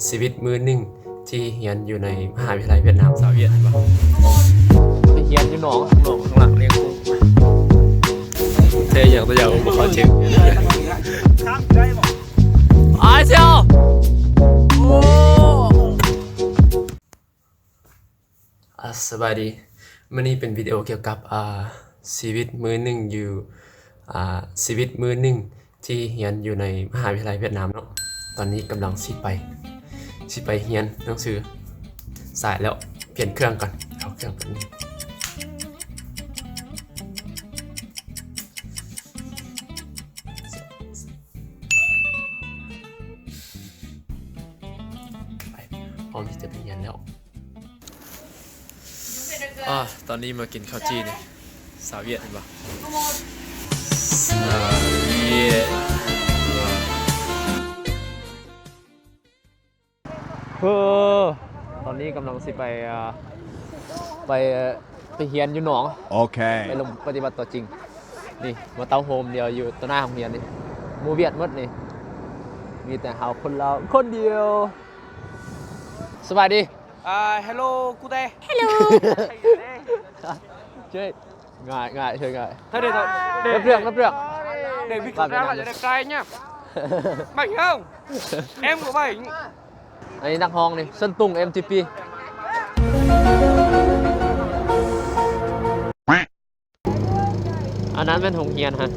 ຊີວິດມື້ໜຶ່ງທີ່ຮຽນຢູ່ໃນມະຫາວິທະຍາໄລຫວຽດນາມ. ສາວຫວຽດເຫັນບໍ່? ໄປຮຽນຢູ່ໜອງ ໜອງຂ້າງຫຼັງລ້ຽງກຸ້ງ. ແທ້ຫຍັງແຕ່ຢ່າງບໍ່ເຂົ້າໃຈ. ອາຍຊຽວ ໂອ້ ອາ ສະບາຍດີ. ມື້ນີ້ເປັນວິດີໂອກ່ຽວກັບ ອາ ຊີວິດມື້ໜຶ່ງຢູ່ ອາ ຊີວິດມື້ໜຶ່ງທີ່ຮຽນຢູ່ໃນມະຫາວິທະຍາໄລຫວຽດນາມເນາະ. ຕອນນີ້ກຳລັງຊິໄປ ຊິໄປຮຽນໜັງສື. ສາຍແລ້ວ ປ່ຽນເຄື່ອງກ່ອນ ເອົາເຄື່ອງແປັບໜຶ່ງ. ໄປ ພ້ອມທີ່ຈະໄປຮຽນແລ້ວ. ອາ ຕອນນີ້ມາກິນເຂົ້າຈີ່ນີ້ ສາວຫວຽດເຫັນບໍ່? ສາວຫວຽດ ເອີ ຕອນນີ້ກຳລັງຊິໄປ ອາ ໄປ ໄປຮຽນຢູ່ໜອງ. ໂອເຄ ໄປລົງປະຕິບັດຕົວຈິງ. ນີ້ ມາເຕົ້າໂຮມດຽວຢູ່ຕໍ່ໜ້າໂຮງຮຽນນີ້ ໝູ່ຫວຽດໝົດນີ້ ມີແຕ່ເຮົາຄົນລາວຄົນດຽວ. ສະບາຍດີ. ອາ ເຮລໂລ ກູເດ ເຮລໂລ ເຈ້ຍ ງ່າຍໆ ເຊີຍງ່າຍ. ເຮົາໄດ້ ໄດ້ເລື່ອງ ໄດ້ເລື່ອງ ໄດ້ວິກ ໄດ້ໄດ້ໄດ້ເນຍ ໄດ້ເລື່ອງ. ອັນນີ້ນັກຮ້ອງນີ້ ເຊິນຕຸງ ເອັມທີພີ. ອັນນັ້ນແມ່ນໂຮງຮຽນຫັ້ນ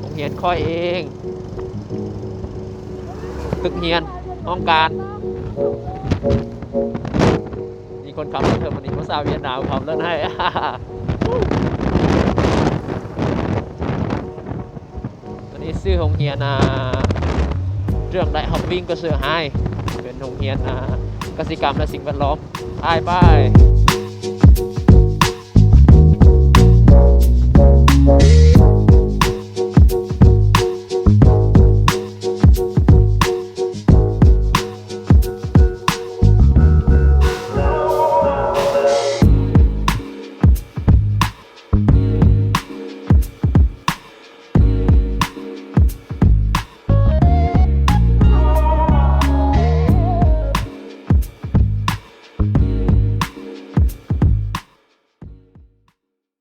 ໂຮງຮຽນຂ້ອຍເອງ. ຕຶກຮຽນ ຫ້ອງການ. ມີຄົນຂັບລົດເທື່ອມານີ້ ພາສາຫວຽດນາມຂັບລົດໃຫ້. ອັນນີ້ຊື່ໂຮງຮຽນ ອາ Trường Đại học Vinh Cơ Sở hai ເປັນໂຮງຮຽນ ອາ ກະສິກຳ ແລະ ສິ່ງແວດລ້ອມ. ໄປ ໄປ.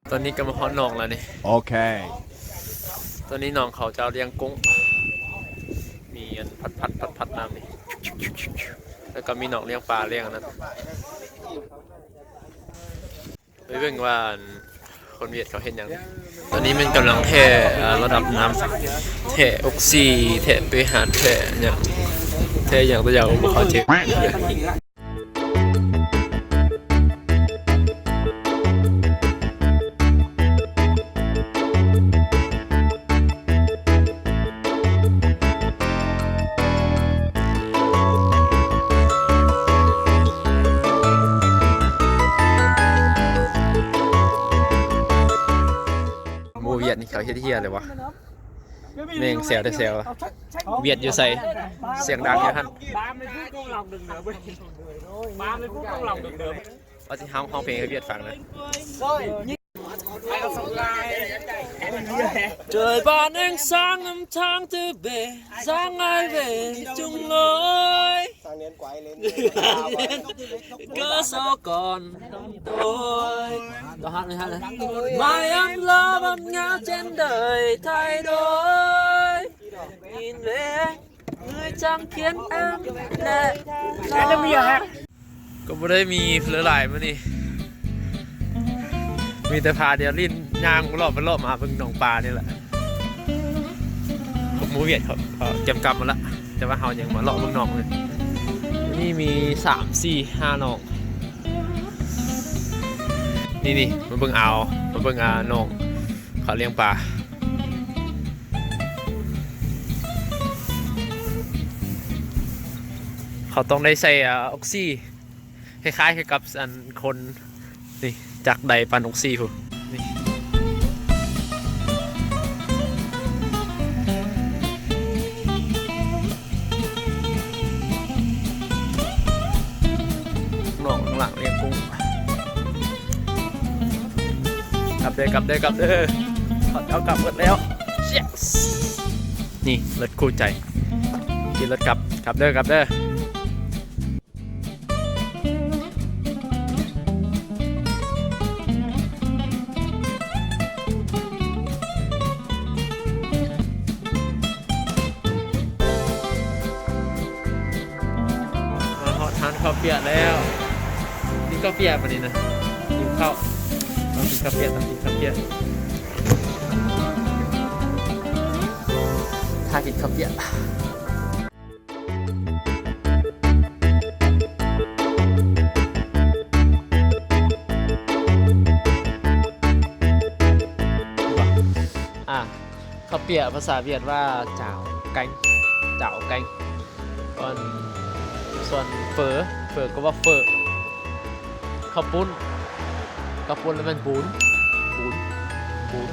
ຕອນນີ້ກໍມາຮອດໜອງແລ້ວນີ້. ໂອເຄ ຕອນນີ້ໜອງເຂົາເຈົ້າລ້ຽງກຸ້ງ ມີອັນພັດໆໆນ້ຳນີ້ ແລ້ວກໍມີໜອງລ້ຽງປາ ລ້ຽງອັນນັ້ນ. ໄປເບິ່ງວ່າ ອັນ ຄົນຫວຽດເຂົາເຮັດຫຍັງ. ຕອນນີ້ແມ່ນກຳລັງແທ້ ເອີ ລະດັບນ້ຳ ແທ້ອົກຊີ ແທ້ເປຫານ ແທ້ຫຍັງ ແທ້ຫຍັງແຕ່ຢ່າງບໍ່ເຂົ້າໃຈ. ໝູ່ຫວຽດນີ້ເຂົາເຮັດເຫຍເລີຍວະ ແມ່ງແຊວແທ້ແຊວ. ຫວຽດຢູ່ໃສ? ສຽງດັງຢູ່ຫັ້ນ. ວ່າຊິຮ້ອງ ຮ້ອງເພງໃຫ້ຫວຽດຟັງນະ. Trời ban ánh sáng năm tháng tư bể, dáng ai về chung lối. Cơ số còn tôi. Mai em lo bận ngã trên đời thay đổi. Nhìn về người chẳng khiến em lệ loi. ກໍບໍ່ໄດ້ມີຫຼາຍມື້ນີ້ ມີແຕ່ພາດຽວຫຼິ້ນ ຍ່າງເລາະໄປເລາະມາເບິ່ງໜອງປານີ້ແຫຼະ. ໝູ່ຫວຽດເຂົາ ເອີ ກຽມກັບໝົດລະ ແຕ່ວ່າເຮົາຍັງມາເລາະເບິ່ງໜອງເລີຍ. ນີ້ມີສາມ ສີ່ ຫ້າໜອງ. ນີ້ໆ ມາເບິ່ງອ່າວ ມາເບິ່ງ ອ່າ ໜອງເຂົາລ້ຽງປາ. ເຂົາຕ້ອງໄດ້ໃສ່ ອ່າ ອົກຊີ ຄ້າຍໆຄືກັບ ອັນ ຄົນ ນີ້ ຈັກໄດ້ປັ່ນອົກຊີພຸ້ນ ນີ້. ນ້ອງຂ້າງຫຼັງລ້ຽງກຸ້ງ. ກັບເດີ ກັບເດີ ກັບເດີ. ເຂົາເຈົ້າກັບໝົດແລ້ວ. Yes. ນີ້ລົດຄູ່ໃຈ ຂີ່ລົດກັບ. ກັບເດີ ກັບເດີ. ທານເຂົ້າປຽກແລ້ວ ກິນເຂົ້າປຽກບາດນີ້ນະ ຫິວເຂົ້າ ຕ້ອງກິນເຂົ້າປຽກ ຕ້ອງກິນເຂົ້າປຽກ ຖ້າກິນເຂົ້າປຽກ. ອາ ເຂົ້າປຽກພາສາຫວຽດວ່າ ຈາວແກງ ຈາວແກງ ສ່ວນ ສ່ວນເຝີ ເຝີກໍວ່າເຝີ ເຂົ້າປຸ້ນ ເຂົ້າປຸ້ນແລ້ວແມ່ນບູນ ບູນ ບູນ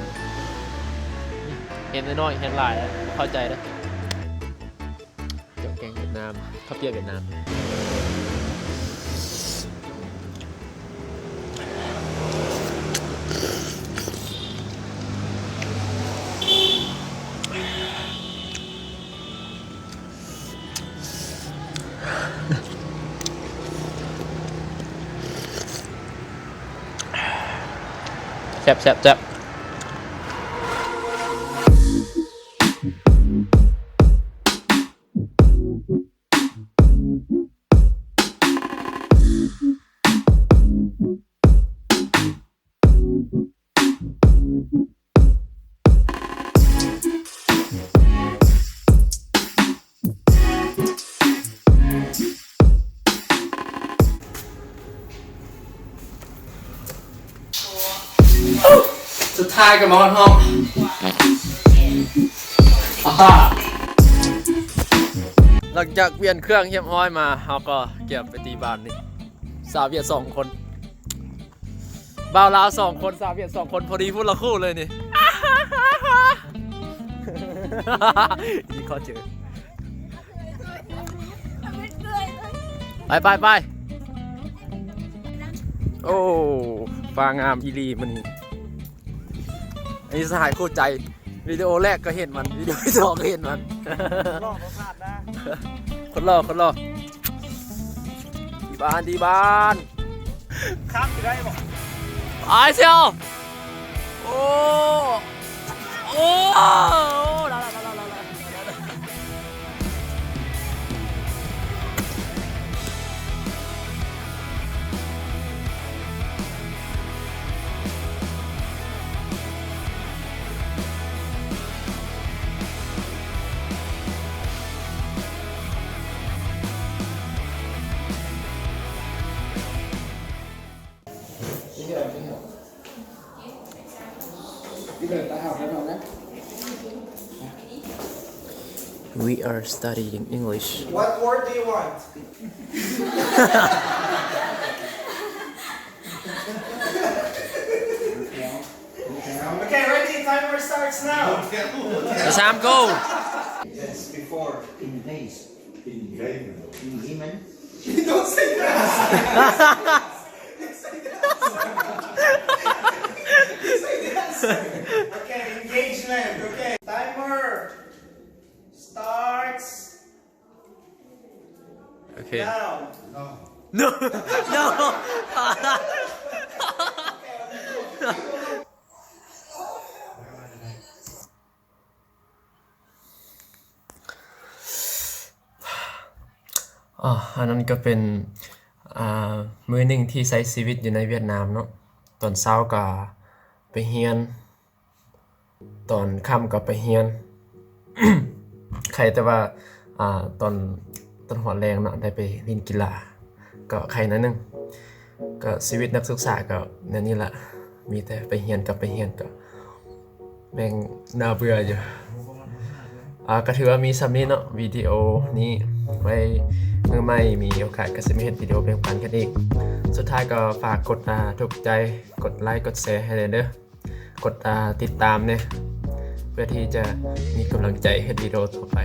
ເຫັນນ້ອຍໆ ເຫັນຫຼາຍແລ້ວບໍ່ເຂົ້າໃຈເດີ້. ເຈົ້າແກງຫວຽດນາມ ເຂົ້າປຽກຫວຽດນາມ ແຊບໆໆ. ສຸດທ້າຍກໍມາຮອດຫ້ອງ ອາ ຫຼັງຈາກປ່ຽນເຄື່ອງຮຽບຮ້ອຍມາ ເຮົາກໍກຽມໄປຕີບານນີ້ ສາວຫວຽດສອງຄົນ ບ່າວລາວສອງຄົນ ສາວຫວຽດສອງຄົນ ພໍດີພຸ້ນລະຄູ່ເລີຍນີ້ ດີຂໍເຈີ ໄປ ໄປ ໄປ ໂອ້ ຟ້າງາມອີ່ຫຼີມື້ນີ້ ອັນນີ້ສະຫາຍຄູ່ໃຈ ວິດີໂອແລກກໍເຫັນມັນ ວິດີໂອທີສອງກໍເຫັນມັນ ຫຼໍ່ບໍ່ຂາດນະ ຄົນຫຼໍ່ ຄົນຫຼໍ່ ດີບານ ດີບານ ຂ້າມຊິໄດ້ບໍ່? ອາຍເຊວ ໂອ້ ໂອ້ ລາ ລາ ລາ ລາ ລາ. Okay, ready? Timer starts now. The time go. Yes, before. In the face. In the face. In the face. Don't say that. Don't say that. Don't say that. Okay, engagement. Okay. Timer starts. Okay. No. No. No. ອາ ອັນນັ້ນກໍເປັນ ອາ ມື້ໜຶ່ງທີ່ໃຊ້ຊີວິດຢູ່ໃນຫວຽດນາມເນາະ. ຕອນເຊົ້າກໍໄປຮຽນ ຕອນຄ່ຳກໍໄປຮຽນ ໄຄແຕ່ວ່າ ອາ ຕອນ ຕອນຮອດແລງເນາະ ໄດ້ໄປຫຼິ້ນກິລາ ກໍໄຄໜ້ອຍໜຶ່ງ. ກໍຊີວິດນັກສຶກສາກໍແນວນີ້ລະ ມີແຕ່ໄປຮຽນກັບໄປຮຽນ ກໍແມ່ງໜ້າເບື່ອຢູ່. ອາ ກໍຖືວ່າມີສ່ຳນີ້ເນາະ ວິດີໂອນີ້ ໄວ້ມື້ໃໝ່ມີໂອກາດກໍຊິມາເຮັດວິດີໂອແບ່ງປັນກັນອີກ. ສຸດທ້າຍກໍຝາກກົດ ອາ ຖືກໃຈ ກົດໄລ ກົດແຊໃຫ້ແດ່ເດີ້. ກົດ ອາ ຕິດຕາມແດ່ ເພື່ອທີ່ຈະມີກຳລັງໃຈເຮັດວິດີໂອຕໍ່ໄປ.